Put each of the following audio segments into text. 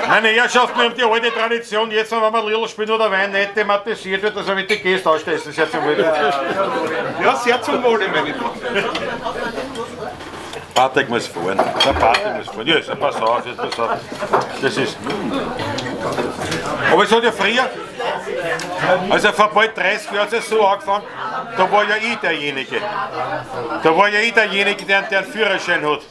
Meine Herrschaften, wir haben die alte Tradition, jetzt wenn wir Lidl spielen oder Wein nicht thematisiert wird, dass wir mit den Gästen ausstechen. Sehr zum Wohl. Ja, sehr zum Wohle, meine Lieben. Patrick muss fahren. Der Patrick muss fahren. Ja, jetzt, pass auf, jetzt pass auf. Das ist. Aber es hat ja früher, also vor bald 30 Jahren hat es so angefangen, da war ja ich derjenige. Da war ja ich derjenige, der einen Führerschein hat.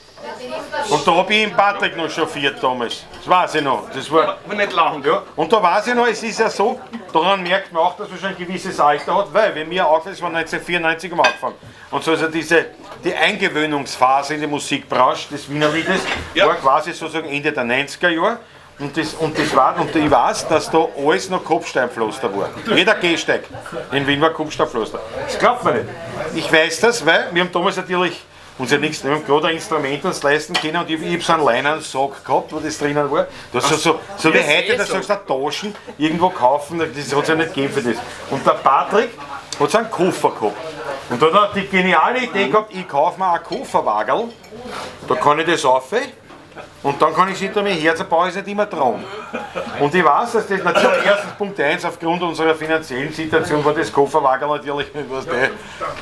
Und da hab ich den Patrick noch chauffiert damals. Das weiß ich noch. Das war, Aber nicht lang. ja. Und da weiß ich noch, es ist ja so, daran merkt man auch, dass man schon ein gewisses Alter hat, weil wenn wir angefangen, das war 1994 haben wir angefangen. Und so also die Eingewöhnungsphase in die Musikbranche des Wiener Liedes Ja. war quasi sozusagen Ende der 90er Jahre. Und, das, und, das war, und ich weiß, dass da alles noch Kopfsteinpflaster war. Jeder Gehsteig in Wien war Kopfsteinpflaster. Das glaubt man nicht. Ich weiß das, weil wir haben damals natürlich uns ja nichts, wir haben gerade ein Instrument uns leisten können und ich hab so einen Leinensack gehabt, wo das drinnen war. Das ist so wie Ja, heute, eh da so. sagst du Taschen irgendwo kaufen, das hat es ja nicht gegeben für das. Und der Patrick hat so einen Koffer gehabt. Und da hat er die geniale Idee gehabt, ich kaufe mir einen Kofferwagerl, da kann ich das auf und dann kann ich es hinter mir her, da brauche ich es nicht immer tragen. Und ich weiß, dass das natürlich erstens Punkt 1, aufgrund unserer finanziellen Situation war das Kofferwagen natürlich, was der,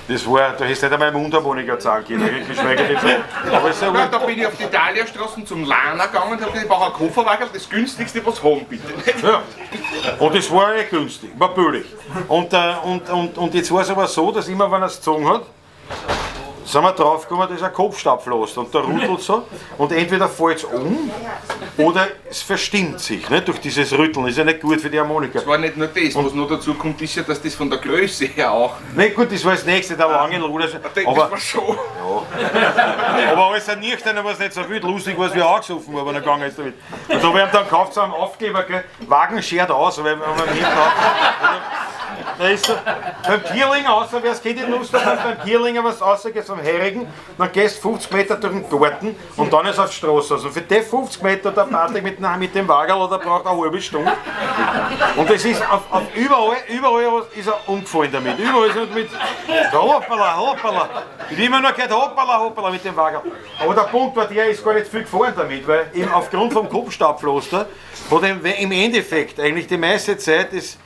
das war, da hättest du nicht einmal Mundharmonika zahlen können, geschweige denn so. Aber ist ja Ja, wurscht. da bin ich auf die Italiastraße zum Lana gegangen und habe gesagt, ich brauche einen Kofferwagen, das günstigste, was haben, bitte. Ja. Und das war eh günstig, war billig. Und jetzt war es aber so, dass immer, wenn er es gezogen hat, sind wir draufgekommen, das ist ein Kopfsteinpflaster und der rüttelt so. Und entweder fällt es um oder es verstimmt sich, ne, durch dieses Rütteln. Ist ja nicht gut für die Harmonika. Es war nicht nur das, was noch dazu kommt, ist ja, dass das von der Größe her auch. Ne, gut, das war das nächste, der lange Ruder. Das Aber, war schon. aber alles ein Nüchterner war es nicht so wild. Lustig war es, wie er angesoffen war, wenn er gegangen ist damit. Und da haben wir ihm dann gekauft, so einen Aufkleber, gell, Wagen schert aus, weil wir hinten auf. Da ist so, beim Kierlinger außer, wer es kennt, in Nussdorf, beim Kierlinger, was rausgeht vom Herigen, dann gehst du 50 Meter durch den Garten und dann ist auf die Straße. Also für die 50 Meter der Patrick mit dem Wagerl, der braucht eine halbe Stunde. Und das ist auf überall ist er umgefallen damit. Überall ist er mit, da hoppala, hoppala. Ich hab immer nur gehört, hoppala, hoppala mit dem Wagerl. Aber der Punkt war, der ist gar nicht viel gefahren damit, weil eben aufgrund vom Kopfsteinpflaster hat er im Endeffekt eigentlich die meiste Zeit das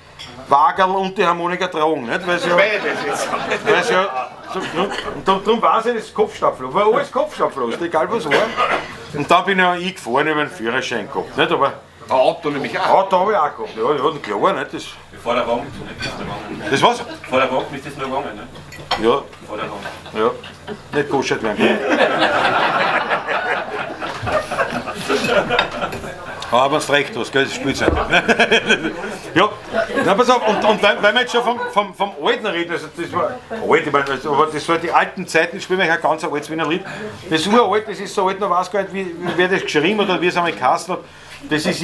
Wagerl und die Harmonika tragen, nicht? Weil sie ja, Beides jetzt. weil sie ja so, und darum war es ja das Kopfsteinpflaster, war alles Kopfsteinpflaster, egal was war. Und dann bin ich ja ich gefahren, ich hab einen Führerschein gehabt, nicht? Aber Ein Auto nämlich auch. Auto habe ich auch gehabt, ja, ja, klar, nicht? Das, Vor der Wagen ist das noch gegangen. das war's? Vor der Wagen ist das noch gegangen, ne? Ja, Vor der Wagen. ja, nicht koschert werden. Aber wenn's recht hast, gell, das Spielzeug. Ja, na pass auf, und weil wir jetzt schon vom Alten reden, also das war alt, ich meine, also, aber das war die alten Zeiten, spielen wir ja ganz ein altes Wiener Lied. Das ist uralt, das ist so alt, noch weiß gar nicht, wer das geschrieben hat oder wie es einmal geheißen hat. Das ist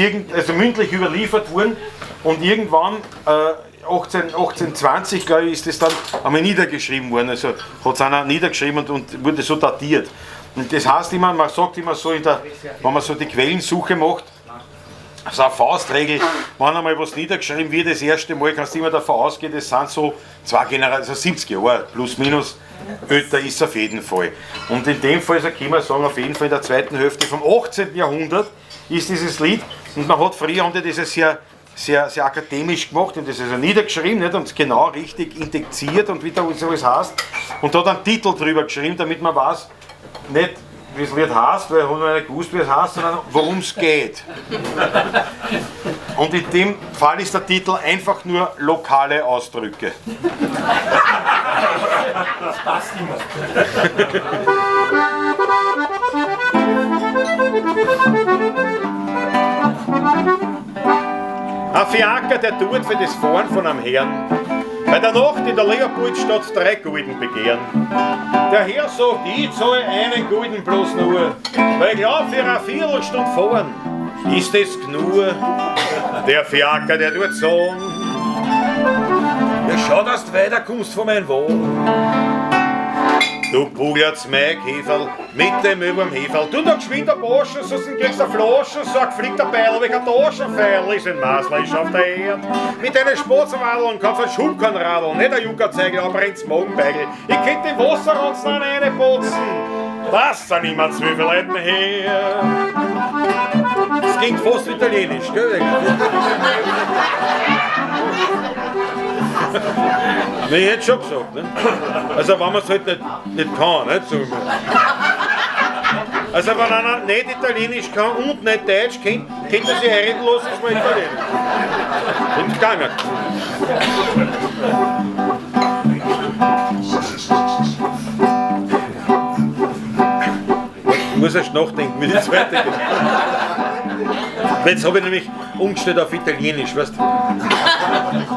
mündlich überliefert worden und irgendwann 1820, glaube ich, ist das dann einmal niedergeschrieben worden. Also hat's einer niedergeschrieben und wurde so datiert. Und das heißt immer, man sagt immer so, wenn man so die Quellensuche macht, so eine Faustregel, wenn einmal was niedergeschrieben wird, das erste Mal, kannst du immer davon ausgehen, das sind so zwei Generationen, also 70 Jahre, plus minus, älter ist es auf jeden Fall. Und in dem Fall, so kann man sagen, auf jeden Fall in der zweiten Hälfte vom 18. Jahrhundert ist dieses Lied, und man hat früher, haben die das ja sehr, sehr, sehr akademisch gemacht und das ist ja niedergeschrieben, nicht? Und genau richtig indexiert und wie da alles heißt. Und da hat einen Titel drüber geschrieben, damit man weiß, nicht wie das Lied heißt, weil man hat nicht gewusst, wie es heißt, sondern worum es geht. Und in dem Fall ist der Titel einfach nur lokale Ausdrücke. Das passt immer. Ein Fiaker, der tut für das Fahren von einem Herrn bei der Nacht in der Leopoldstadt 3 Gulden begehren. Der Herr sagt, ich zahle einen Gulden bloß nur, weil ich glaub, für eine Viertelstunde fahren ist es genug. Der Fiaker, der tut sagen, ja schau, dass du weiterkommst von meinem Wagen. Du bugert's mein Käferl mit dem überm Heferl. Du noch geschwind ein Boschen, sonst kriegst du eine Flaschen. Sag, fliegt der Beil, weg ein Taschenpfeil ist ein Masler, ist auf der Erd. Mit einem Spatzenwadel kannst du einen Schubkarren radeln, nicht ein Juckerzeigel, aber brennt's Magenbeigel. Ich könnt den Wasserrotzen an eine putzen, das sind immer 12 Leuten her. klingt fast italienisch, gell? Nee, ich hätte schon gesagt, ne? Also wenn man es halt nicht kann, nicht? So. Also wenn einer nicht Italienisch kann und nicht Deutsch, könnte er sich einreden lassen, ist mal Italienisch. Und gegangen. Ich muss erst nachdenken, wie das weitergeht. Jetzt habe ich nämlich umgestellt auf Italienisch, weißt du?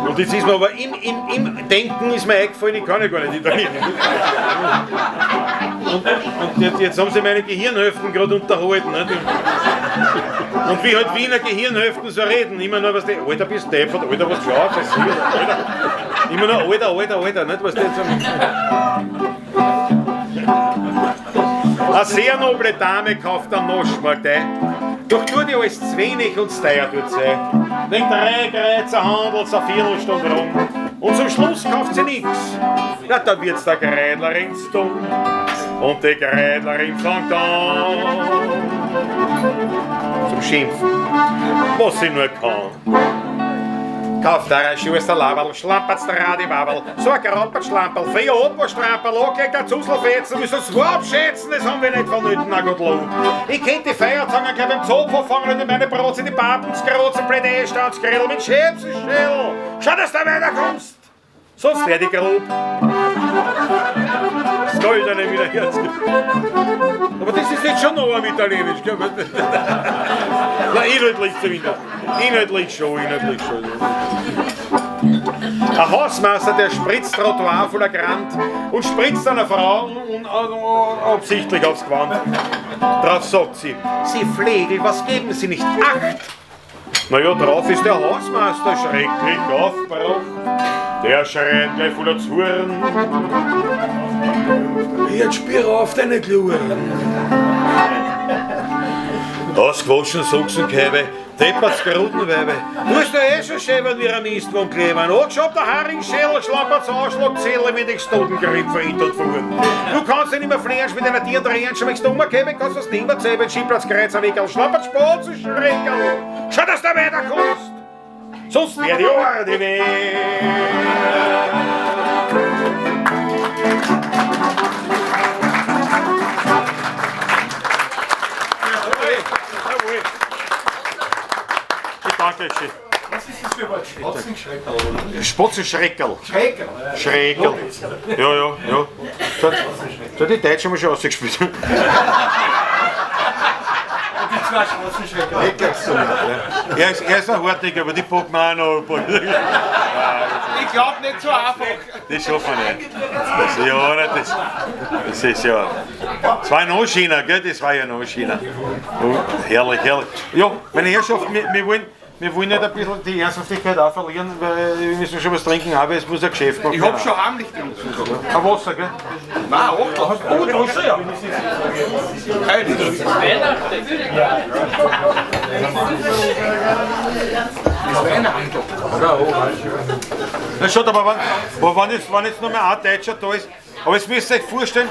Und jetzt ist mir aber im Denken ist mir eingefallen, ich kann ja gar nicht Italienisch. Und jetzt haben sie meine Gehirnhälften gerade unterhalten. Nicht? Und wie halt Wiener Gehirnhälften so reden, immer nur was die, Alter, bist du deppert, Alter, was schaut, was Alter. Immer nur Alter, Alter, Alter, nicht? Was die jetzt sagen. Eine sehr noble Dame kauft am Naschmarkt ein. Doch tut ihr alles zu wenig und zu teuer tut sie. Wegen 3 Kreuzer handelt sie eine Viertelstunde rum. Und zum Schluss kauft sie nix. Ja, da wird's der Kreidlerin dumm. Und die Kreidlerin fängt an zum Schimpfen, was sie nur kann. Kauft der Schuster Laberl, schlampert's der Radiwaberl, so ein gerampert Schlamperl, früher Operstramperl, angelegt ein Zuselfetzen, müssen uns abschätzen, das haben wir nicht vonnöten, na Gott lob. Ich kennt die Feiertage gleich beim Zopf anfangen und in meine Brot sind die Papen, Skrotz, Plädé, Staatsgrill mit Schäpsenschädel. Schau, dass du weiterkommst, sonst werd ich grob. Das Goldene wieder Herz. Aber das ist jetzt schon noch am Italienisch, gell? Na, inhaltlich zumindest. Inhaltlich schon, inhaltlich schon. Ein Hausmeister, der spritzt Trottoir voller Grant und spritzt einer Frau absichtlich aufs Gewand. Drauf sagt sie, Sie Flegel, was geben Sie nicht? Acht! Naja, drauf ist der Hausmeister schrecklich aufgebracht. Der schreit gleich voller Zorn. Jetzt spür auf deine Kluren. Ausgewaschen Sachsenkäbe, deppert's Grudenweibe. Du hast ja eh schon schön, wenn wir am Istvan kleben. Angeschaut der Haringschädel, schlampert's Anschlagzelle mit den Stodengriff verhindert und fuhren. Du kannst dich nicht mehr flärsch mit einer Tier drehen, schon wenn du umgekommen, kannst du das nicht mehr zählen, Skiplatz, Kreuzerwegel, schlampert's Spatzenschreckerl. Schau, dass du weiterkommst, sonst wär die Orde weh. Danke schön. Was ist das für ein Wort? Spatzenschreckerl, oder? Spatzenschreckerl. Schreckerl. Schreckerl. Ja, ja, ja. So, die Deutschen haben schon ausgespielt. Die zwei Spatzenschreckerl. Ja. Er ist ein Hartnäcker, aber die packen wir auch noch. Ich glaube nicht so einfach. Das schaffen wir nicht. Das, ja, das ist ja. Das war noch schöner, gell? Das war ja noch schöner. Oh, herrlich, herrlich. Ja, meine Herrschaften, wir wollen nicht ein bisschen die Ernsthaftigkeit auch verlieren, weil wir müssen schon was trinken, aber es muss ein Geschäft machen. Ich hab schon heimlich getrunken. Ein Wasser, gell? Nein, Achtel. Oh, Wasser, ja. Na schaut, aber wenn jetzt nur mehr ein Deutscher da ist, aber jetzt müsst ihr euch vorstellen,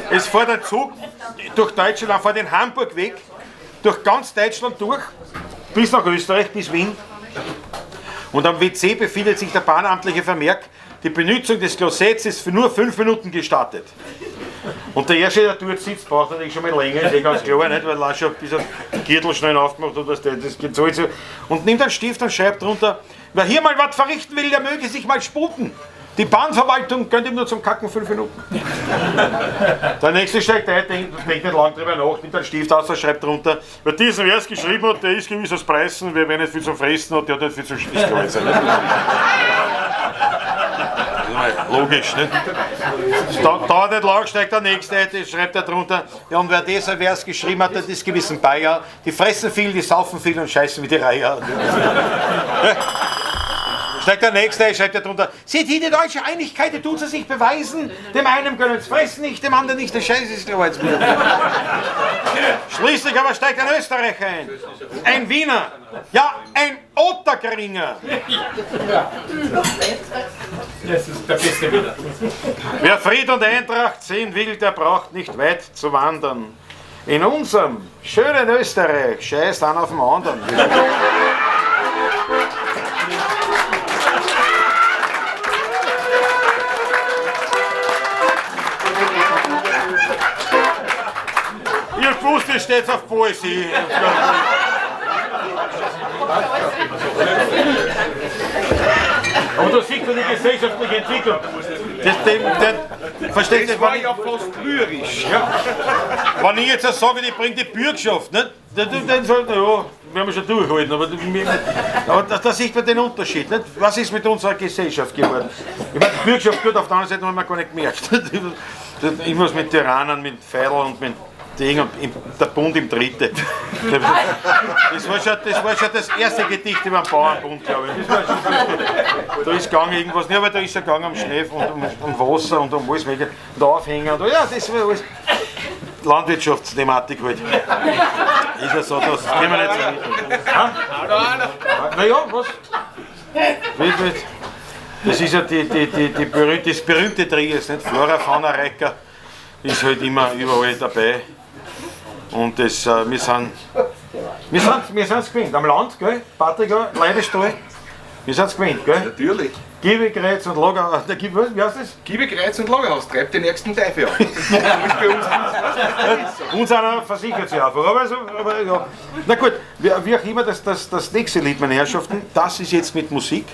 es fährt ein Zug durch Deutschland, fährt in Hamburg weg, durch ganz Deutschland durch, bis nach Österreich, bis Wien. Und am WC befindet sich der bahnamtliche Vermerk, die Benutzung des Klosetts ist für nur 5 Minuten gestattet. Und der Erste, der dort sitzt, braucht natürlich schon mal länger, ist eh ganz klar, nicht? Weil er schon ein bisschen Gürtel schnell aufgemacht hat, was das geht so. Und nimmt einen Stift und schreibt drunter, wer hier mal was verrichten will, der möge sich mal sputen. Die Bahnverwaltung gönnt ihm nur zum Kacken 5 Minuten. Der nächste steigt ein, denkt nicht lang drüber nach, nimmt einen Stift aus und schreibt drunter, wer diesen Vers geschrieben hat, der ist gewiss aus Preußen, wer nicht viel zum Fressen hat, der hat nicht viel zum Schießen. Logisch, nicht? Dauert nicht lang, steigt der nächste ein, schreibt er drunter, ja, und wer dieser Vers geschrieben hat, das ist gewiss ein Bayer, die fressen viel, die saufen viel und scheißen wie die Reiher. Steigt der Nächste ein, schreibt er drunter, seht hier die deutsche Einigkeit, die tut sie sich beweisen, dem einen können es fressen nicht, dem anderen nicht, der Scheiß ist klar jetzt wieder. Schließlich aber steigt ein Österreicher ein, ein Wiener, ja, ein Otterkringer. Das ist der beste Wiener. Wer Fried und Eintracht sehen will, der braucht nicht weit zu wandern. In unserem schönen Österreich scheißt einer auf den anderen. Ihr gewusst, ihr steht auf Poesie. Aber da sieht man die gesellschaftliche Entwicklung. Versteht Das war ja fast lyrisch. Ja. Wenn ich jetzt sage, ich bringe die Bürgschaft, nicht? Dann soll, ja, werden wir schon durchhalten, aber da sieht man den Unterschied. Nicht? Was ist mit unserer Gesellschaft geworden? Ich meine, die Bürgschaft, gut, auf der anderen Seite haben wir gar nicht gemerkt. Ich muss mit Tyrannen, mit Pfeilen und mit Ding und der Bund im Dritte. Das war schon das erste Gedicht über den Bauernbund, glaube ich. Das war schon das, da ist gegangen irgendwas, ja, aber da ist ja gegangen um Schnee und um Wasser und um alles mögliche. Und Aufhänger und ja, das war alles. Landwirtschaftsthematik halt. Ist ja so, das können wir nicht so. Naja, was? Das ist ja das berühmte Trio, nicht? Flora, Fauna, Recker ist halt immer überall dabei. Und das, wir sind's gewöhnt. Am Land, gell? Patrick, Leidestall. Wir sind's gewöhnt, gell? Natürlich. Giebekreuz und Lager, wie heißt das? Giebekreuz und Lagerhaus treibt den ärgsten Teufel auf. Das ist bei uns. Uns einer versichert sich einfach. Aber, also, aber ja. Na gut, wie auch immer, das nächste Lied, meine Herrschaften, das ist jetzt mit Musik.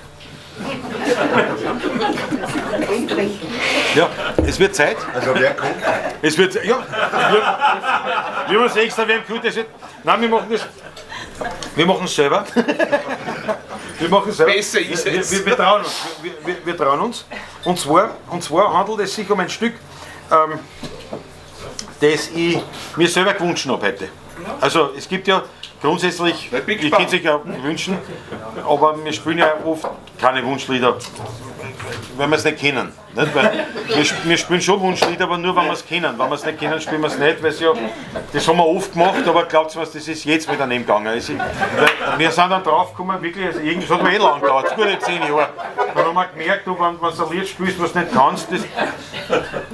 Ja, es wird Zeit. Also wer kommt? Es wird, ja, wir haben uns extra, wir haben gehört, das wird, nein, wir machen das, wir machen es selber. Wir machen es selber. Besser ist es. Wir trauen uns. Wir trauen uns. Und zwar handelt es sich um ein Stück, das ich mir selber gewünscht habe heute. Also es gibt ja grundsätzlich, ich könnte sich ja wünschen, aber wir spielen ja oft keine Wunschlieder, wenn wir es nicht kennen. Nicht? Weil wir spielen schon Wunschlieder, aber nur, wenn wir es kennen. Wenn wir es nicht kennen, spielen wir es nicht, weil es ja, das haben wir oft gemacht, aber glaubt mir, das ist jetzt wieder daneben gegangen. Wir sind dann draufgekommen, wirklich, also irgendwie, das hat mir eh lang gedauert, gute 10 Jahre. Dann haben wir gemerkt, du, wenn du ein Lied spielst, was du nicht kannst,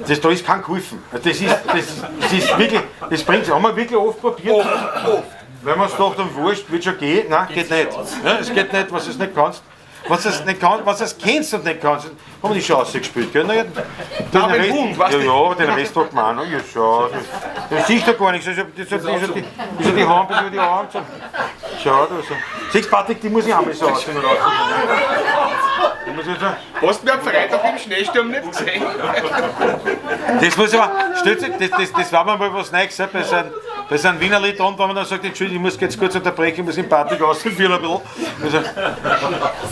das, da ist kein geholfen. Das ist wirklich, das bringt, haben wir wirklich oft probiert. Oft. Wenn man es doch dann wurscht, wird schon gehen. Nein, geht nicht. Ja, es geht nicht, was du es nicht kannst. Was du es nicht kannst, was du es kennst und nicht kannst, haben wir die Chance gespielt, gell? Na, ja, den Rest, Hund, weißt du? Ja, ja, den Rest hat man auch noch. Ja, schau, das sieht doch gar nichts. Das ist ja die Hand bis über die Arme. Schau, da so. Siehst du, Patrick, die muss ich einmal so aussehen. Hast du mir am Freitag im Schneesturm nicht gesehen? Das muss ich aber, das war mir mal was Neues, bei so einem Wiener Lied, und wenn man dann sagt, Entschuldigung, ich muss jetzt kurz unterbrechen, ich muss den Patrick ausführen ein bisschen. Also,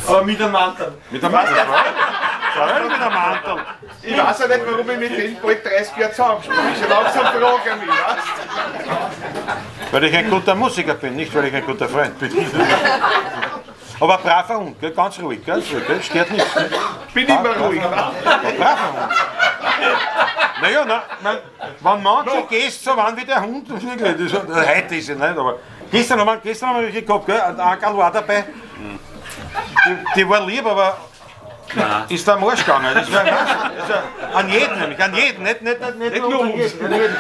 aber mit einem Mantel. Mit einem Mantel? Freilich mit einem Mantel. Ich weiß ja nicht, warum ich mit dem bald 30 Jahre zusammenspiele. Schon langsam frage ich mich, weißt du? Weil ich ein guter Musiker bin, nicht weil ich ein guter Freund bin. Aber ein braver Hund, gell? Ganz ruhig, gell? Stört nichts. Bin immer ruhig. Ein braver Hund. Naja, na, wenn manche gehst, so waren wie der Hund, wirklich, das, heute ist es nicht, aber gestern haben wir welche gehabt, gell? Ein Akerl war dabei, die war lieb, aber nein. Ist da am Arsch gegangen. Das war, also, an jeden nämlich, an jeden, nicht nur uns. Jeden.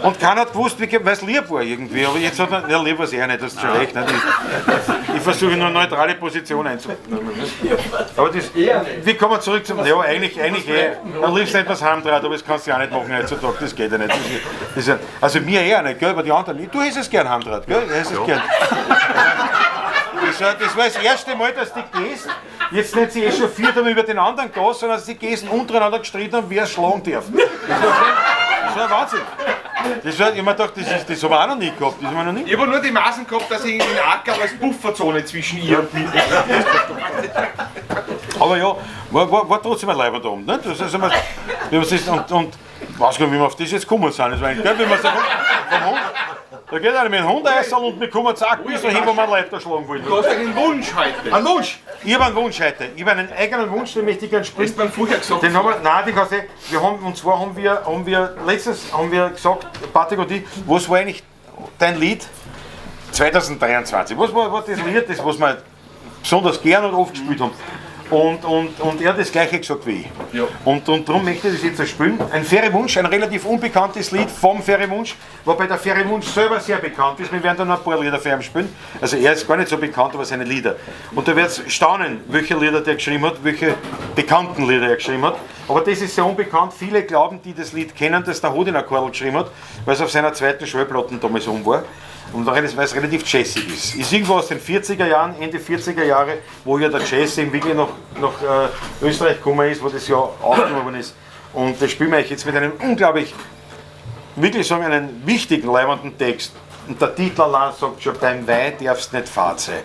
Und keiner hat gewusst, weil es lieb war irgendwie, aber jetzt hat man, ja, lieb war es eher nicht, das ist schon recht. Nicht? Ich versuche nur eine neutrale Position einzunehmen. Aber das, wie kommen wir zurück zum, ja, eigentlich eh, am liebsten etwas heimdraht, aber das kannst du ja auch nicht machen heutzutage, das geht ja nicht. Das ist ja, also mir eher nicht, gell, aber die anderen, du hättest es gern heimdraht, gell, du hättest es gern. Das war das erste Mal, dass die Gäste, jetzt nicht sie eh schon viert haben über den anderen Gas, sondern dass die Gäste untereinander gestritten haben, wer schlagen darf. Das war Wahnsinn. Das war, ich hab mir gedacht, das haben wir auch noch nie gehabt. Das haben wir noch nie. Ich habe nur die Maßen gehabt, dass ich in den Acker als Pufferzone zwischen ihr und mir. Aber ja, war trotzdem ein Leiber da oben. Ne? Das ist, und weiß gar nicht, wie wir auf das jetzt gekommen sind. Das war eigentlich, gell, wie wir so vom Hund. Da geht einer mit dem Hund eisern und wir kommen zack bis dahin, wo wir einen Leiter schlagen wollen. Du hast einen Wunsch heute. Einen Wunsch? Ich habe einen Wunsch heute. Ich habe einen eigenen Wunsch, den möchte ich gerne sprechen. Hast du mir vorher gesagt? Den haben wir, nein, den kannst du nicht. Wir haben, und zwar haben wir letztens haben wir gesagt, Patrick und ich, was war eigentlich dein Lied 2023? Was war das Lied, das was wir besonders gern und oft gespielt haben? Und er hat das Gleiche gesagt wie ich. Ja. Und darum möchte ich das jetzt spielen. Ein Ferry Wunsch, ein relativ unbekanntes Lied vom Ferry Wunsch, wobei der Ferry Wunsch selber sehr bekannt ist. Wir werden dann noch ein paar Lieder für ihn spielen. Also er ist gar nicht so bekannt, aber seine Lieder. Und da werdet ihr staunen, welche Lieder der geschrieben hat, welche bekannten Lieder er geschrieben hat. Aber das ist sehr unbekannt. Viele glauben, die das Lied kennen, dass der Hodina Karl geschrieben hat, weil es auf seiner zweiten Schallplatte damals um war. Und weil es relativ jazzig ist. Ist irgendwo aus den 40er Jahren, Ende 40er Jahre, wo ja der Jazz eben wirklich nach Österreich gekommen ist, wo das ja aufgenommen worden ist. Und das spielen wir euch jetzt mit einem unglaublich, wirklich sagen, einen wichtigen, leibenden Text. Und der Titel allein sagt schon, beim Wein darfst nicht fad sein.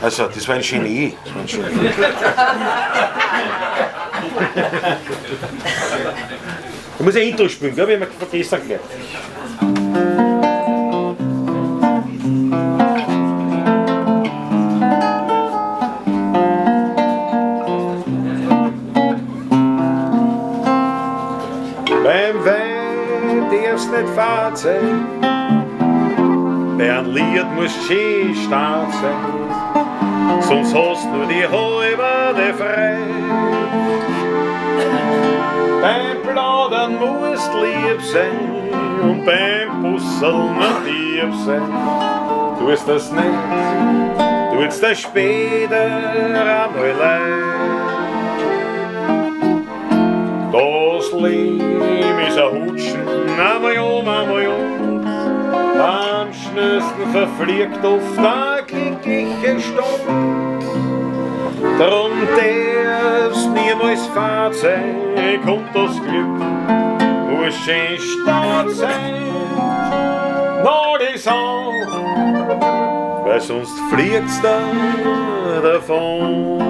Also, das war ein Genie. Das war ein Genie. Ich muss ein Intro spielen, gell? Wir haben vergessen gleich. Beim Wein darfst nicht fad sein, bei einem Lied musst schön stark sein, sonst hast nur die halbe frei. Beim Plaudern musst lieb sein und beim Busseln lieb sein. Tust das nicht, tut's das später einmal leid. Das Leben ist ein Hutschen, einmal um, einmal um. Am schnellsten verfliegt oft eine glückliche Stund. Drum darf's niemals fad sein, kommt das Glück, muss schön stark sein. Noch die an, weil sonst fliegt's da davon.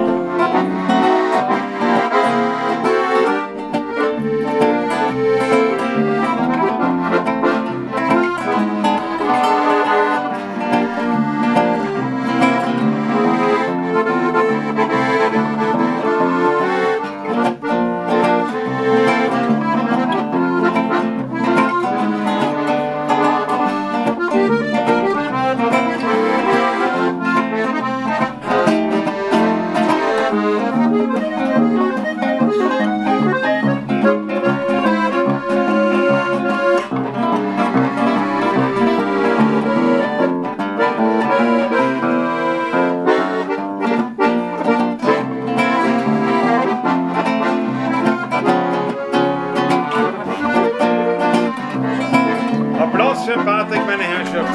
Applaus für Patrick, meine Herrschaften.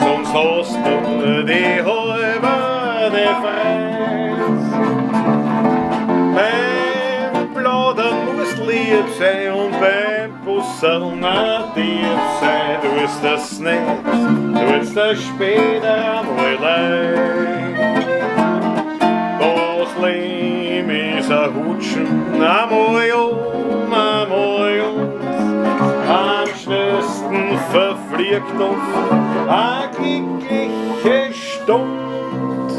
Sonst hast du die halbe Fress. Beim Plaudern musst lieb sein und beim Busseln auch lieb sein. Du wirst das nicht, du wirst das später einmal leid. Das Leben ist ein Hutschen, einmal um, einmal um. Am schnellsten verfliegt oft eine glückliche Stund.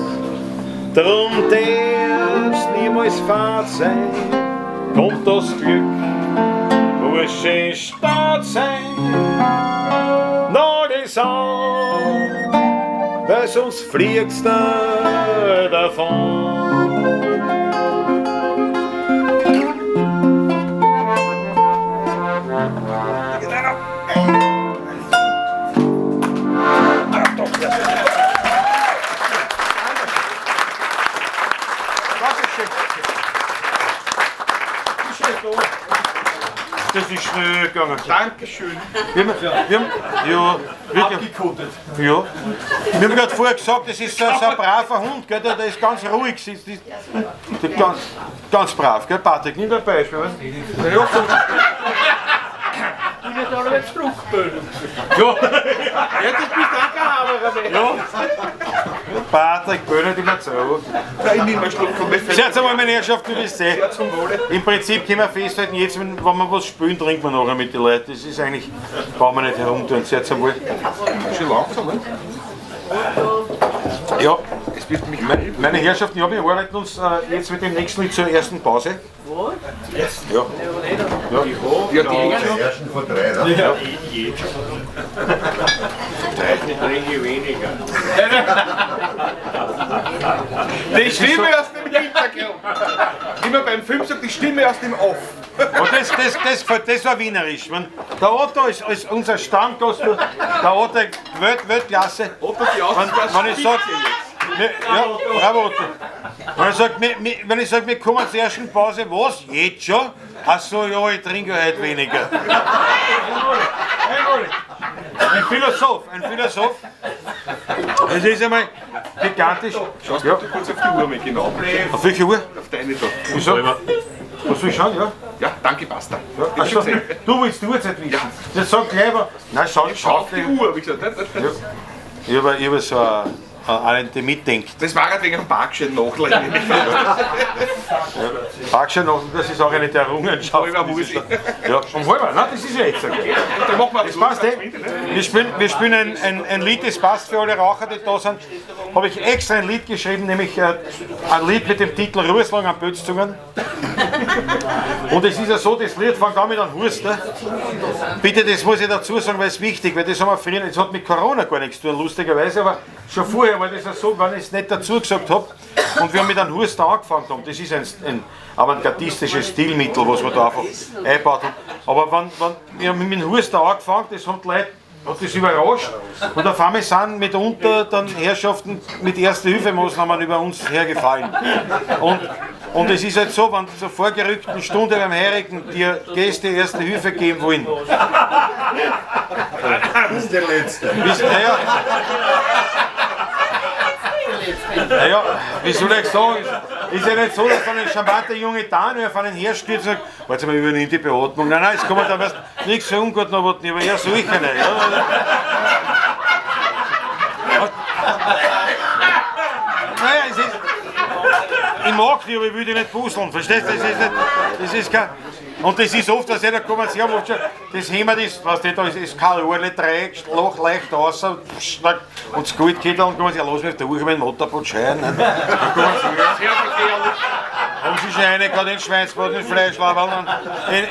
Drum darf's niemals fad sein, kommt das Glück, muss schön stark sein. Noch die an, weil sonst fliegt's da davon. Das ist schnell gegangen. Dankeschön. Wir haben, ja, abgekotet. Ja. Wir haben gerade vorher gesagt, das ist so ein braver Hund, gell? Der ist ganz ruhig. Ist ganz, ganz brav, gell? Patrick, nimm ein Beispiel. Was? Ja, so. Ich werde alle zurückböden. Ja. Ja, das bist auch kein Haberer mehr. Ja. Patrick, böhnet immer zurück. Nein, ich nehme einen Schluck von mir. Seht einmal, meine Herrschaft, du bist eh. Zum Wohle. Im Prinzip können wir festhalten, jetzt, wenn wir was spielen, trinken wir nachher mit den Leuten. Das ist eigentlich, brauchen wir nicht herumtun. Seht einmal. Schon langsam, ne? Ja. Es wird mich halb. Meine Herrschaften, ja, wir arbeiten uns jetzt mit dem nächsten Lied zur ersten Pause. Ja. Ja, die Ersten von drei, ne? Trinke weniger. Die Stimme aus dem Hintergrund. Immer beim Film sagt die Stimme aus dem Off. Und das war wienerisch. Man, der Otto ist unser Stammgast, der Otto, Weltklasse. Otto, die Wenn ich sag, ja, bravo Otto. Wenn ich sag, wir kommen zur ersten Pause, was? Jetzt schon? Ach so, ja, ich trinke heute weniger. Ein Philosoph, ein Philosoph. Es ist einmal gigantisch. Schaust du kurz auf die Uhr mit, genau. Auf welche Uhr? Auf deine da. Wieso? Was soll ich schauen, ja? Ja, danke, basta. Ja. Ach so, du willst die Uhrzeit wissen. Ja. Das sag gleich mal. Nein, schau, schau Auf die Uhr, wie gesagt. Ich habe so einen, der mitdenkt. Das war halt wegen dem Parkschein nachlegen. Parkschein nach, das ist auch eine der Errungenschaften. Halber muss ich. Ja, um halber. Nein, das ist ja jetzt okay. Dann machen wir Das passt, eh. Wir spielen ein Lied, das passt für alle Raucher, die da sind. Habe ich extra ein Lied geschrieben, nämlich ein Lied mit dem Titel Rußlang am Bötzungen. Und es ist ja so, das Lied fängt an mit einem Hurst. Ne? Bitte, das muss ich dazu sagen, weil es wichtig, weil das haben wir früher, das hat mit Corona gar nichts zu tun, lustigerweise, aber schon vorher war das ja so, wenn ich es nicht dazu gesagt habe und wir haben mit einem Hurst angefangen haben, das ist ein avantgardistisches Stilmittel, was wir da einfach eingebaut haben. Aber wenn wir haben mit dem Hurst angefangen, das haben die Leute, hat das überrascht und auf einmal sind mitunter dann Herrschaften mit Erste-Hilfemaßnahmen über uns hergefallen. Und es ist halt so, wenn zur vorgerückten Stunde beim Heurigen dir Gäste Erste Hilfe geben wollen. Das ist der Letzte. Naja, naja, wie soll ich sagen? Ist ja nicht so, dass dann ein charmanter junge Dame auf einen herstürzt und sagt, warte mal, übernimm die Beatmung. Nein, nein, es kommt dann weißt, nichts so ungut noch, aber er solche nicht. Ja. Naja, es ist. Ich mag die, aber ich will die nicht puzzeln, verstehst du? Das ist nicht, das ist kein. Und das ist oft, dass jeder kommt, sie haben oft schon, das Hämmer ist, weißt du, da ist kein Ohrle, Dreieck, Loch leicht raus, und das Gold geht dann und kommen sie, ja, lass mich durch mit dem Motorboot scheinen. Dann kommen sie her, haben sie schon eine, gerade in Schweinsbraten, in Fleischlaberl,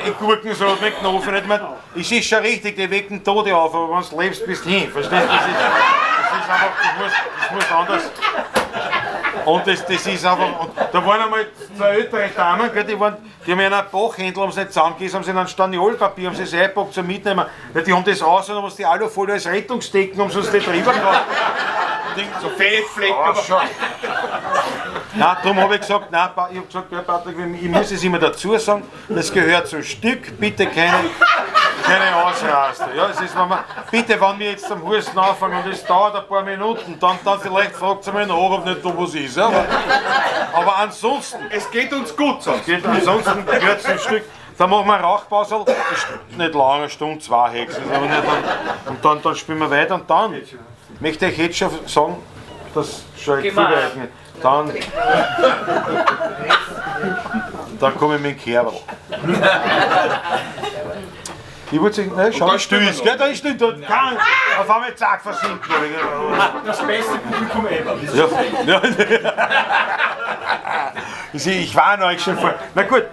in Gurkensalat mit Knochen. Ich meine, es ist schon richtig, die wecken Tode auf, aber wenn du lebst, bist du hin, verstehst du? Das ist einfach, das muss anders. Und das ist einfach, und da waren einmal zwei ältere Damen, gell, die haben in einem Bachhändler, haben sie nicht zusammengegessen, haben sie in einem Staniolpapier, haben sie das eingepackt zum Mitnehmen. Ja, die haben das raus und haben uns die Alufolie als Rettungsdecken, haben sie uns nicht drüber gehauen. So Fettflecken. Ah, schon. Nein, darum habe ich gesagt, nein, ich habe gesagt, ja, Patrick, ich muss es immer dazu sagen, das gehört zum Stück, bitte keine Ausraster. Ja, es ist, wenn man, bitte, wenn wir jetzt am Husten anfangen und es dauert ein paar Minuten, dann vielleicht fragt sie mich nach, ob nicht da was ist. Ja, aber ansonsten. Es geht uns gut sonst. Geht, ansonsten gehört es zum Stück. Dann machen wir eine Rauchpause, nicht lange, eine Stunde, zwei Hexen. Aber nicht, und dann spielen wir weiter und dann möchte ich jetzt schon sagen, das schon vorbereiten. Dann komme ich mit dem Kerl. Ich wollte sagen, nein, schau, still ist, gell, da ist nicht, da kann, auf einmal zack, versinken. Das beste Publikum ever. Ja, ja. Ich warne euch schon vor. Na gut,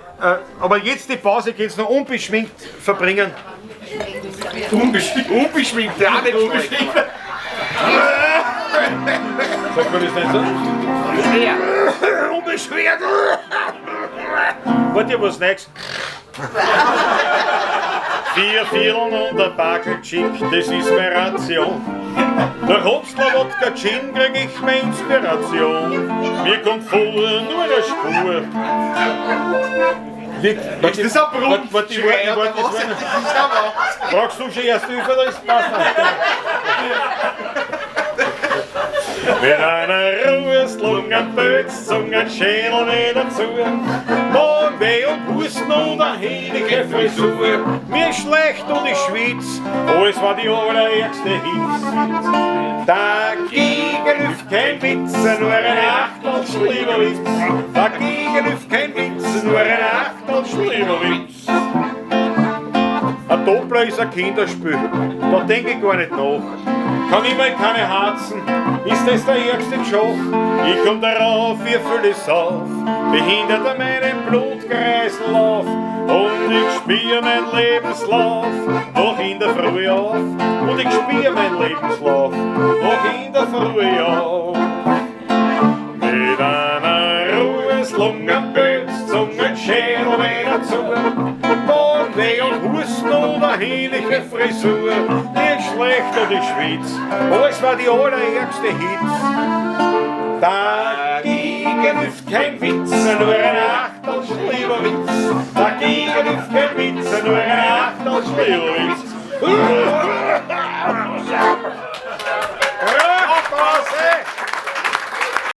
aber jetzt die Pause könnt ihr noch unbeschwingt verbringen. Unbeschwingt? Unbeschwingt, ja, nicht unbeschwingt. Sagt man das nicht so? Schwer. Unbeschwert! Wollt ihr was Neues? 4 Vierteln und ein Backel Chick, das ist meine Ration. Durch Obstler, Wodka, Gin krieg ich meine Inspiration. Mir kommt vor nur eine Spur. Ist das ein Brunftschrei oder was? Brauchst du schon erst Hilfe, oder ist passt nicht? Mit einer Ruheslung, ein Bötzung, ein Schädel wieder zu. Magenweh und Husten und eine heilige Frisur. Mir schlecht und ich schwitz, alles war die allerärgste Hitz. Dagegen hilft kein Witz, nur ein Achtel Schlieberwitz. Dagegen hilft kein Witz, nur ein Achtel Schlieberwitz. Ein Hoppla ist ein Kinderspiel, da denk ich gar nicht nach. Kann immer keine Harzen, ist das der ärgste Job? Ich komm darauf, ihr füll es auf, behindert er meinen Blutkreislauf. Und ich spiel mein Lebenslauf noch in der Früh auf. Und ich spiel mein Lebenslauf noch in der Früh auf. Mit einer Ruheslungenböts, Zungenschädel wieder zu. Bauchweh und Husten oder ähnliche Frisur. Nicht schlecht und ich schwitz, alles war die allerärgste Hitz. Dagegen hilft kein Witz, nur ein